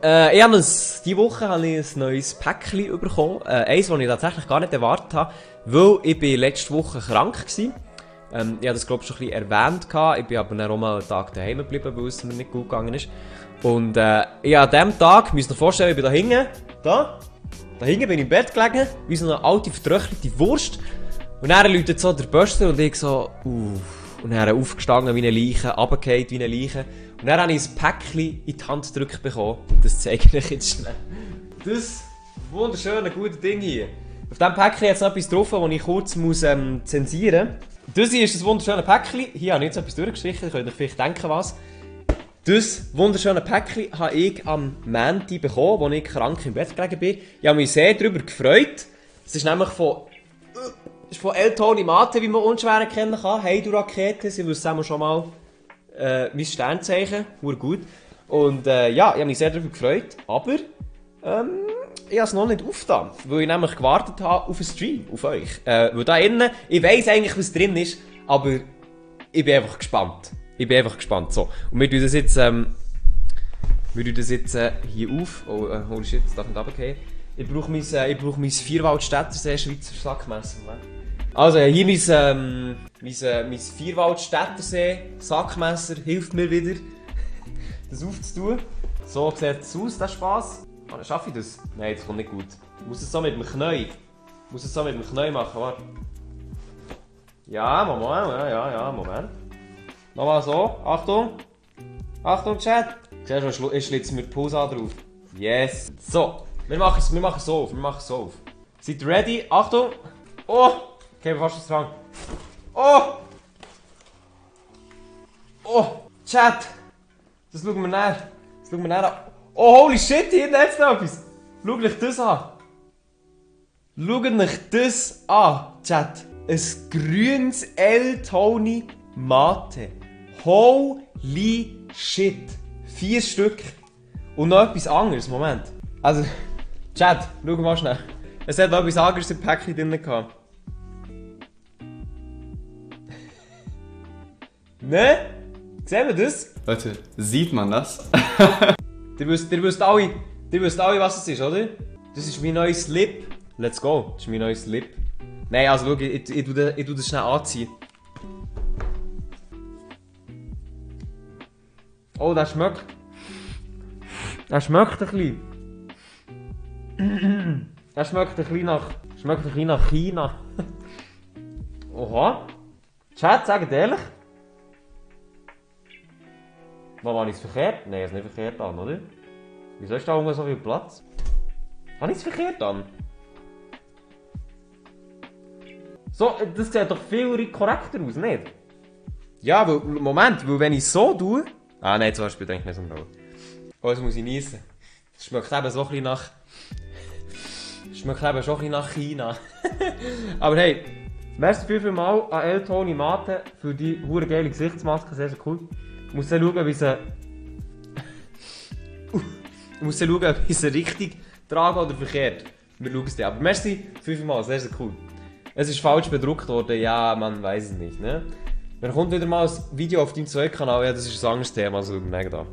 Diese Woche habe ich ein neues Päckchen bekommen. Eins, das ich tatsächlich gar nicht erwartet habe, weil ich letzte Woche krank war. Ich habe das, glaube ich, schon ein bisschen erwähnt. Ich bin aber dann auch mal einen Tag daheim geblieben, weil es mir nicht gut gegangen ist. Und ich an diesem Tag, müsst ihr euch vorstellen, ich bin da hinten, da hinten bin ich im Bett gelegen, wie so eine alte, vertröchelte Wurst. Und dann läutet so der Böster und ich so, Und dann aufgestanden wie eine Leiche, runtergefallen wie eine Leiche. Und dann habe ich ein Päckchen in die Hand gedrückt bekommen. Das zeige ich euch jetzt schnell. Das wunderschöne, gute Ding hier. Auf diesem Päckchen hat es noch etwas drauf, das ich kurz zensieren muss. Das hier ist das wunderschöne Päckchen. Hier habe ich jetzt etwas durchgestrichen, ihr könnt euch vielleicht denken, was. Das wunderschöne Päckchen habe ich am Montag bekommen, als ich krank im Bett gelegen bin. Ich habe mich sehr darüber gefreut. Es ist nämlich von El Toni Mate, wie man unschwer erkennen kann. Hey, du Rakete, sie wissen schon mal mein Sternzeichen. Gut. Und ja, ich habe mich sehr darüber gefreut. Aber ich habe es noch nicht aufgetan, weil ich nämlich gewartet habe auf einen Stream, auf euch. Weil da innen, ich weiss eigentlich, was drin ist, aber ich bin einfach gespannt. So. Und wir tun das jetzt, hier auf. Oh, holy shit, das darf nicht runtergehen. Ich brauche mein 4-Wald-Städtersee Schweizer Sackmesser. Also, hier mein 4-Wald-Städtersee Sackmesser hilft mir wieder, das aufzutun. So sieht es aus, der Spass. Oh, schaffe ich das? Nein, das kommt nicht gut. Ich muss es so mit dem Knie. Machen, warte. Ja, Moment. Nochmal so, Achtung, Chat. Siehst du, ich schlitze mir die Pause drauf. Yes. So, wir machen es so auf. Seid ihr ready? Achtung. Oh, okay, fast dran. Oh, Chat. Das schauen wir näher. An. Oh, holy shit, hier jetzt noch etwas. Schaut euch das an. Chat. Ein grünes El Toni Mate. Holy shit. 4 Stück. Und noch etwas anderes. Moment. Also, Chat, schau mal schnell. Es hat noch etwas anderes im Päckchen drin gehabt. Ne? Sehen wir das? Leute, sieht man das? Ihr wisst alle, was es ist, oder? Das ist mein neues Slip. Let's go. Das ist mein neues Slip. Nein, also schau, ich tu das schnell anziehen. Oh, das schmeckt. Das schmeckt ein bisschen. Das schmeckt ein bisschen nach China. Oha. Chat, sagt ehrlich. War ich es verkehrt? Nein, es ist nicht verkehrt an, oder? Wieso ist da unten so viel Platz? Habe ich es verkehrt an? So, das sieht doch viel korrekter aus, nicht? Ja, weil wenn ich es so tue... Ah nein, zum Beispiel denke ich nicht so genau. Oh, jetzt muss ich niesen. Es schmeckt eben so ein bisschen nach... Schmeckt eben schon ein bisschen nach China. Aber hey, merci vielmals an El Toni Mate für die hure geile Gesichtsmaske, sehr cool. Ich muss dann schauen, wie sie richtig tragen oder verkehrt. Wir schauen es dann. Aber merci vielmals, sehr cool. Es ist falsch bedruckt worden, ja, man weiß es nicht, ne? Dann kommt wieder mal ein Video auf deinem zweiten Kanal, ja, das ist ein anderes Thema, also da.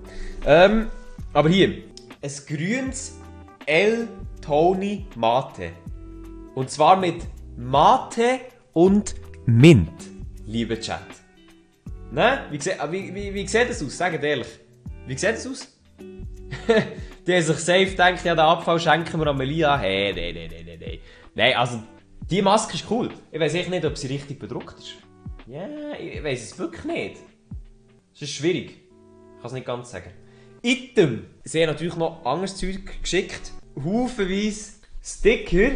Aber hier, ein grünes El Toni Mate. Und zwar mit Mate und Mint, liebe Chat. Ne? Wie sieht das aus? Sagt ehrlich. Wie sieht das aus? Die haben sich safe gedacht, ja, den Abfall schenken wir an Melia. Hey, nein. Nein, also, die Maske ist cool. Ich weiss echt nicht, ob sie richtig bedruckt ist. Ja, ich weiss es wirklich nicht. Es ist schwierig. Ich kann es nicht ganz sagen. Item. Sie haben natürlich noch anderes Zeug geschickt. Haufenweise Sticker.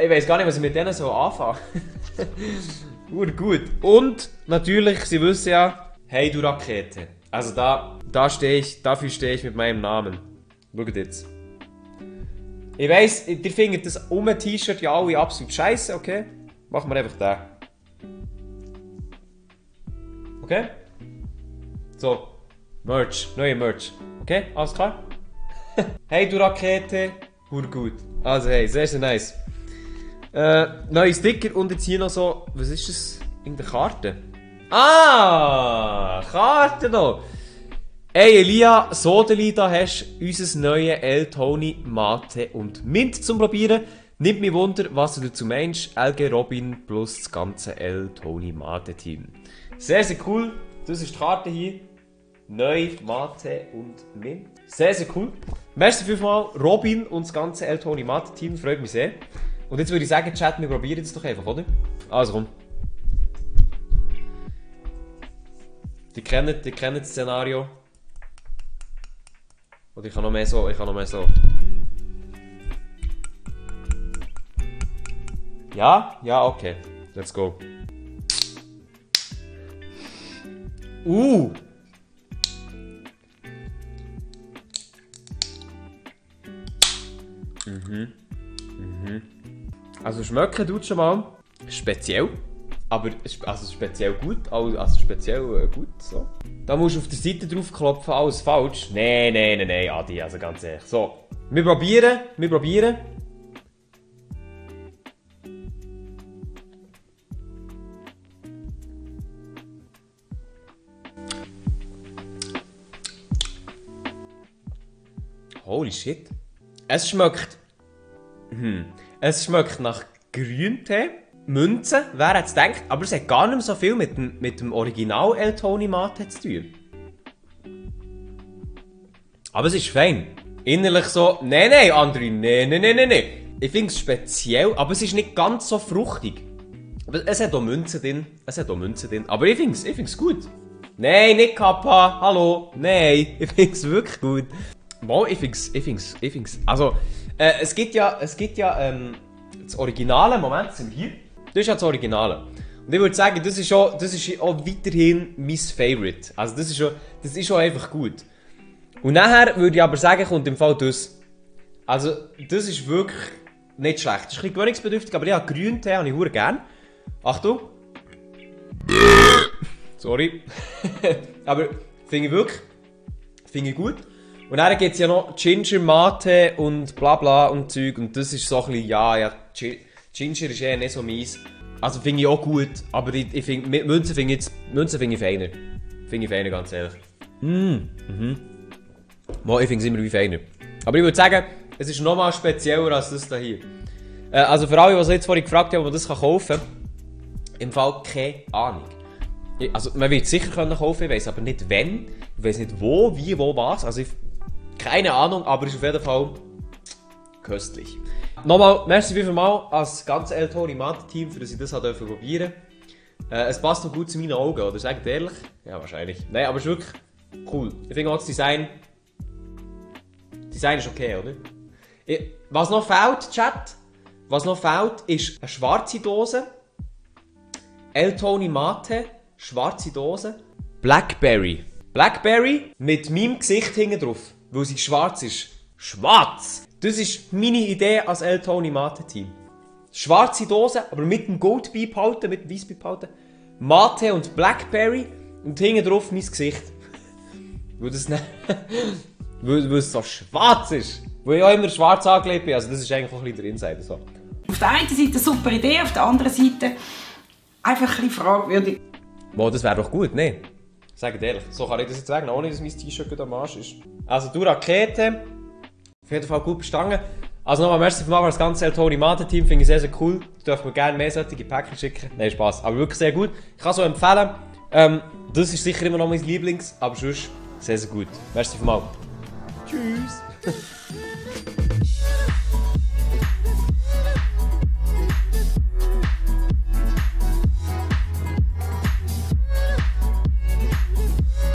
Ich weiss gar nicht, was ich mit denen so anfange. Gut. Und natürlich, Sie wissen ja, hey du Rakete. Also dafür stehe ich mit meinem Namen. Schaut jetzt. Ich weiss, ihr findet das T-Shirt ja alle absolut scheiße, okay? Machen wir einfach den. Okay? So. Neue Merch. Okay? Alles klar? Hey du Rakete. Gut. Also hey, sehr nice. Neue Sticker und jetzt hier noch so, was ist das? Irgendeine Karte? Ah, Karte noch! Hey Elia, Sodeli, da hast du unser neues El Toni Mate und Mint zum Probieren. Nimmt mich Wunder, was du dazu meinst. LG Robin plus das ganze El Toni Mate Team. Sehr, sehr cool. Das ist die Karte hier. Neu Mate und Mint. Sehr, sehr cool. Merci vielmals Robin und das ganze El Toni Mate Team. Freut mich sehr. Und jetzt würde ich sagen, Chat, wir probieren es doch einfach, oder? Also komm. Die kennen das Szenario. Oder ich kann noch mehr so, Ja? Ja, okay. Let's go. Also schmecken tut schon mal speziell. Aber also speziell gut, also speziell gut, so. Da musst du auf der Seite drauf klopfen, alles falsch. Nein, Adi, also ganz ehrlich. So, wir probieren. Holy shit. Es schmeckt nach Grüntee. Münzen, wer hätte es gedacht, aber es hat gar nicht mehr so viel mit dem Original El Toni Mate zu tun. Aber es ist fein. Innerlich so, nein, André, nein. Ich finde es speziell, aber es ist nicht ganz so fruchtig. Aber es hat auch Münzen drin, aber ich finde es gut. Nein, nicht Kappa, hallo, nein, ich finde es wirklich gut. Wow, ich finde es, also, es gibt ja, das Originale, Moment, sind wir hier. Das ist ja das Originale. Und ich würde sagen, das ist auch weiterhin mein Favorite. Also das ist schon einfach gut. Und nachher würde ich aber sagen, kommt im Fall das. Also das ist wirklich nicht schlecht. Das ist ein bisschen gewöhnungsbedürftig, aber ja, Grüntee habe ich verdammt gern. Achtung. Sorry. Aber finde ich gut. Und dann gibt es ja noch Ginger Mate und bla bla und Zeug. Und das ist so ein bisschen, ja, Ginger ist eher nicht so meins. Also finde ich auch gut, aber ich finde, Münzen finde ich feiner. Finde ich feiner, ganz ehrlich. Mal, ich finde es immer wie feiner. Aber ich würde sagen, es ist nochmal spezieller als das hier. Also für alle, die jetzt vorhin gefragt haben, ob man das kaufen kann, im Fall keine Ahnung. Also man wird es sicher kaufen, ich weiß aber nicht wann, ich weiß nicht wo, wie, wo, was. Also keine Ahnung, aber es ist auf jeden Fall köstlich. Nochmal, merci vielmals als ganze El Toni Mate Team, für das ich das probieren durfte. Es passt noch gut zu meinen Augen, oder? Sagt ehrlich? Ja, wahrscheinlich. Nein, aber es ist wirklich cool. Ich finde auch das Design ist okay, oder? Was noch fehlt, Chat? Was noch fehlt, ist eine schwarze Dose. El Toni Mate, schwarze Dose. Blackberry. Blackberry mit meinem Gesicht hinten drauf, weil sie schwarz ist. Schwarz! Das ist meine Idee als El Toni Mate Team. Schwarze Dose, aber mit dem Goldbeip halten, mit dem Weissbeip halten. Mate und Blackberry und hinten drauf mein Gesicht. Weil es so schwarz ist. Weil ich auch immer schwarz angelegt bin. Also das ist eigentlich auch ein bisschen der Insider. So. Auf der einen Seite eine super Idee, auf der anderen Seite einfach ein bisschen fragwürdig. Wow, das wäre doch gut, ne? Sagt ehrlich. So kann ich das jetzt sagen, ohne dass mein T-Shirt am Arsch ist. Also du Rakete. Auf jeden Fall gut bestanden. Also nochmal merci für das ganze El Toni Mate Team, finde ich sehr, sehr cool. Du dürft mir gerne mehr solche Päckchen schicken. Nein, Spaß. Aber wirklich sehr gut. Ich kann es auch empfehlen. Das ist sicher immer noch mein Lieblings, aber sonst sehr, sehr gut. Merci für mal. Tschüss.